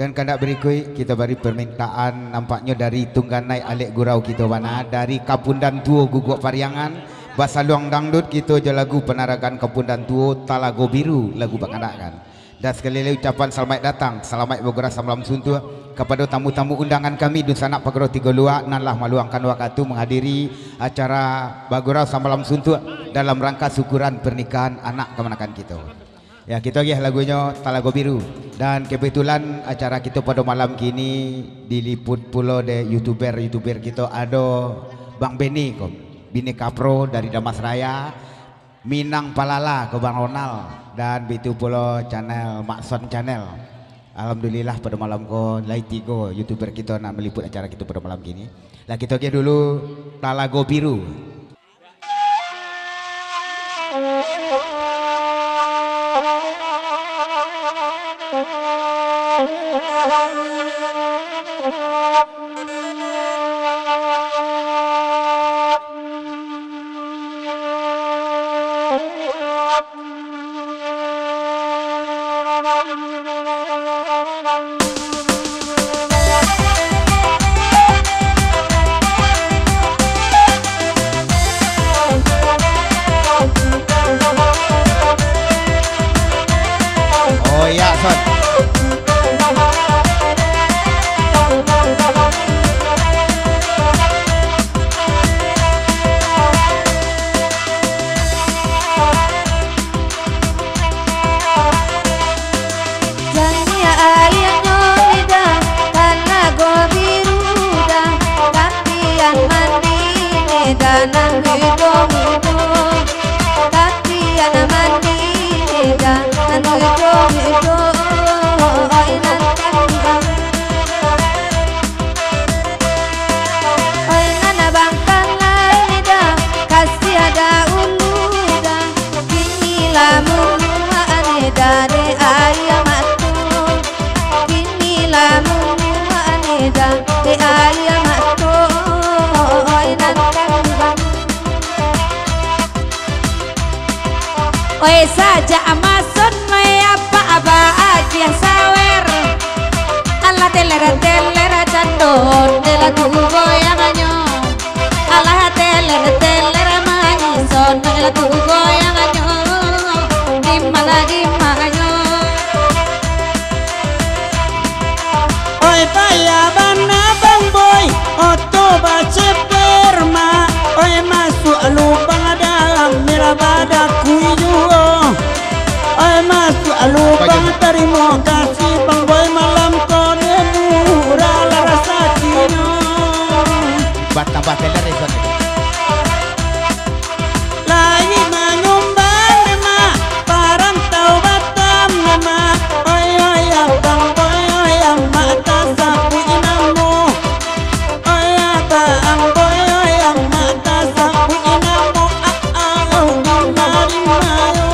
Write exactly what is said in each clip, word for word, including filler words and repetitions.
Dan kandak barikuik, kito bari permintaan nampaknyo dari Tungganai Alek Gurau kito bana, dari Kapundan Tuo Guguak Pariangan, basaluang dangdut kito jo lagu Panaragan Kapundan Tuo, Talago Biru, lagu bakandakkan. Dan sakali lai ucapan salamaik datang, salamaik bagurau samalam suntuak kapado tamu-tamu undangan kami, dunsanak Pagaro Tigo Luak, nan lah maluangkan wakatu manghadiri acara bagurau samalam suntuak dalam rangka syukuran pernikahan anak kamanakan kito. Ya, kito agiah lagunyo Talago Biru. Dan kebetulan acara kito pado malam kini diliput pulo dek youtuber-youtuber kito, ado Bang Benny ko, Bini Kapro dari Damasraya, Minang Palala ko Bang Ronald, dan bitu pulo channel Makson Channel. Alhamdulillah, pado malam ko lai tigo youtuber kito nan maliput acara kito pado malam kini. Lah, kito agiah dulu Talago Biru. Oh iya, Son. Janiah aianyo dah, talago biru dah, tapian mandi ne dah nan mudo-mudo, tapian mandi ne dah nan mudo-mudo, oi nan kanduang. Oi nan bangkalai dah, kasiah dahulu dah, kini lah mumuak ne dah dek aia mato, kini lah mumuak ne dah dek aia mato, oi nan kanduang. Oi sajak mason mai apak baagiah sawer. Alah teler-teler cando, ondeh lah tu goyanganyo. Alah teler-teler maison, ondeh lah tu goyanganyo. Di ma lah, di ma nyo. Oi, payah bana Bang Boy, oto baceper, Mak. Oi, masuak lubang dalam, mirah badakui juo. Oi, masuak lubang, tarimo kasih Bang Boy, malam ko dek murah lah rasakinyo. Batambah teler, Ison. Lai manyumbang ne, Mak, parantau Batam ne, Mak. Oi, oi, abang, oi, oi, amak, tasabuik namo. Oi, abang, oi, oi, amak, tasabuik namo. Ah, ah, oh, di ma, di ma, yo.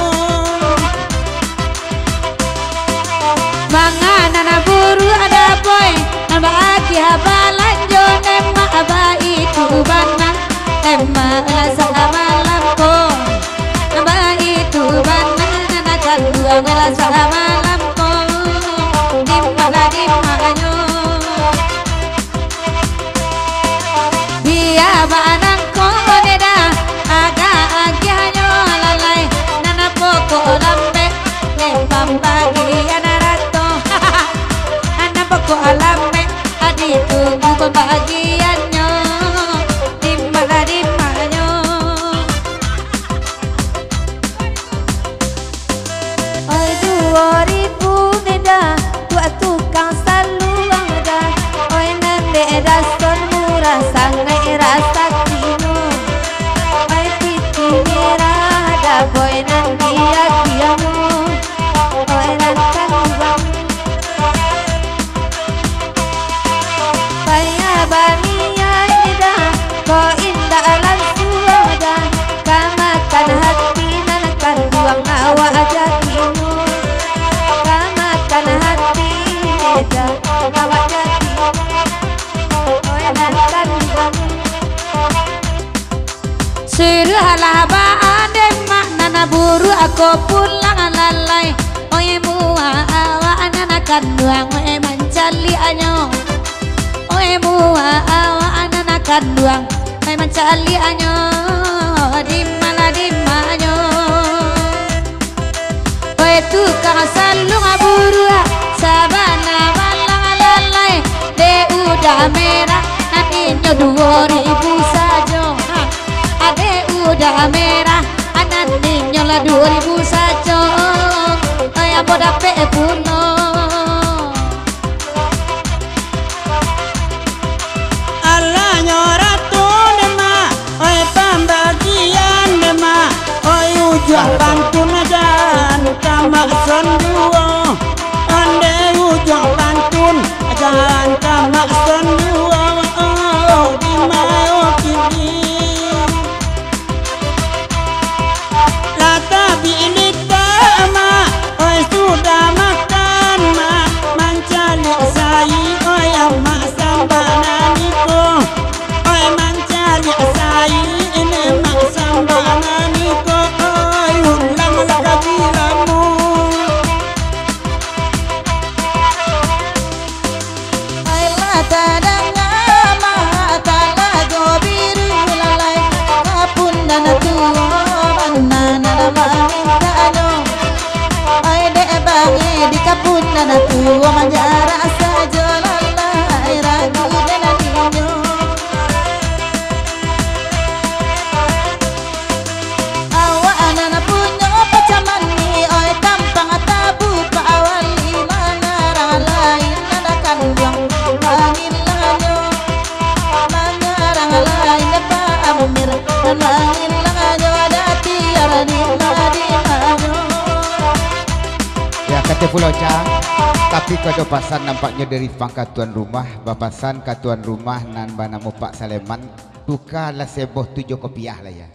Manga nan buruak ado, Boy, nan baagiah balanjo, ne Mak, baitu bana, ne Mak, lah samalam ko. Nan baitu bana, nan kanduang, lah samalam ko. Di ma lah, di ma nyo. Bia bana ko ne dah, agak agiahnyo lalai, nan pokok lambek, ne pambagian arato. Nan pokok lambek, ditunggu pambagiannyo, di ma lah, di ma nyo. Oi, duo ribu ne dah, buek tukang saluang dah. Oi, nan dek dason murah sangaik rasakinyo. Oi, pitih mirah dah, Boy, nan diagiahnyo. Oi, nan kanduang. Payah baniaik dah, kok indak lansuang dah, ka makan hati nan kanduang awak jadinyo. Ka makan hati dah, awak jadinyo. Oi, nan kanduang. Suruahlah baa dek Mak, nan buruak ko pulang lalai. Oi, muak awak nan kanduang, oi, manca Muak awak nan kanduang, ai mancaliaknyo, di ma lah, di manyo. Oi tukang saluang buruak, sabana balang lalai, dek udah merah, nan inyo duo ribu sajo. Ha, adek udah merah, nan inyo lah duo ribu sajo. Oi, ambo dapek pulo. Alanyo rato dek mak, oi pambagian dek mak, oi ujuang pantun jan tamak sanduo. Ondeh ujuang pantun jan tamak sanduo, di mayo kini. Lah tabik litak, Mak, oi, sudah makan, Mak, mancaliak sai, oi, amak sambah nan iko, oi, mancaliak sai, ini, Mak, sambah nan iko, oi, ulang lah kaji lamo. Ai lah tadanga, Mak, Talago Biru lalai, kapunan tuo bana nan mamintaknyo. Ai dek bae di kapunan tuo manjarak sajo lalai, ragu den dinyo. Awak nan punyo pacaman ni, oi, tampang tabuka wali, mangarang lain nan kanduang, mangilangnyo, mangarang lain Pak Amir, mangilangnyo ada tiar di ma-, di manyo. Ya, kato pulo, Cang. Tapi kado pasan nampaknyo dari pangka tuan rumah, bapasan ka tuan rumah nan banamo Pak Saleman, tuka lah seboh tujuah kopiah lah, ya.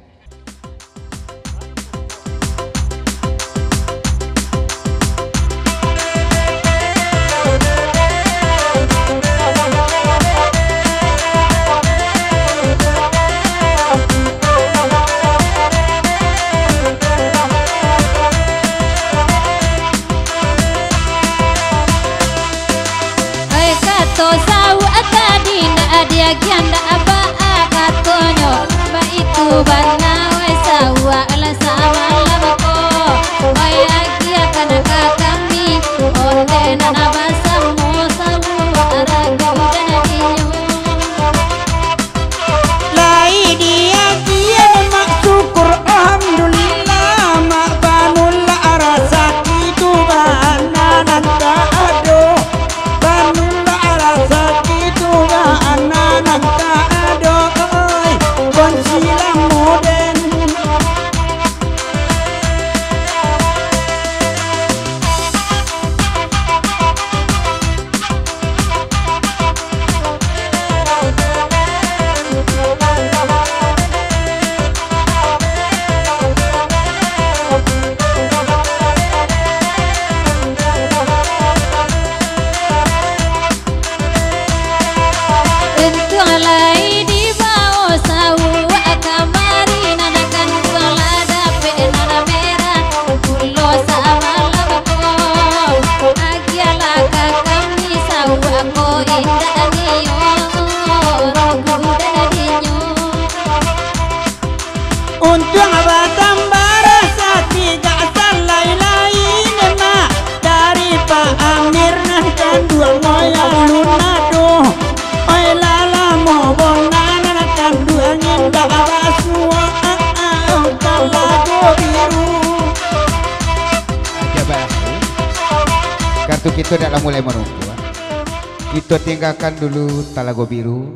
Ai kato sauak tadi, ndak diagiah ndak baa katonyo, baitu bana, oi, sauak lah samalam ko. Oi, agiahkan ka kami, ondeh nan basamo, sauak ragu den dinyo. Lai diagiah, Mak, syukur, alhamdulillah, Mak, panulah rasaki tu bana nan tak ado, panulah rasaki tu bana nan tak ado, oi, kunci lamu den. Untuang lai dibao sauak kamari, nan kanduang lah dapek nan merah, pulo samalam ko. Agiahlah ka kami sauak ko, indak nio, ragu den dinyo. Untuang batambah rasaki, gak salai-lai, Mak, dari Pak Amir nan kanduang, oi, alun ado. Oi, lah lamo bona nan kanduang, indak basuo, ah, ah, Talago Biru. Aja, Bah. Kartu kito dak lah mulai manumpuak. Kito tinggakan dulu Talago Biru.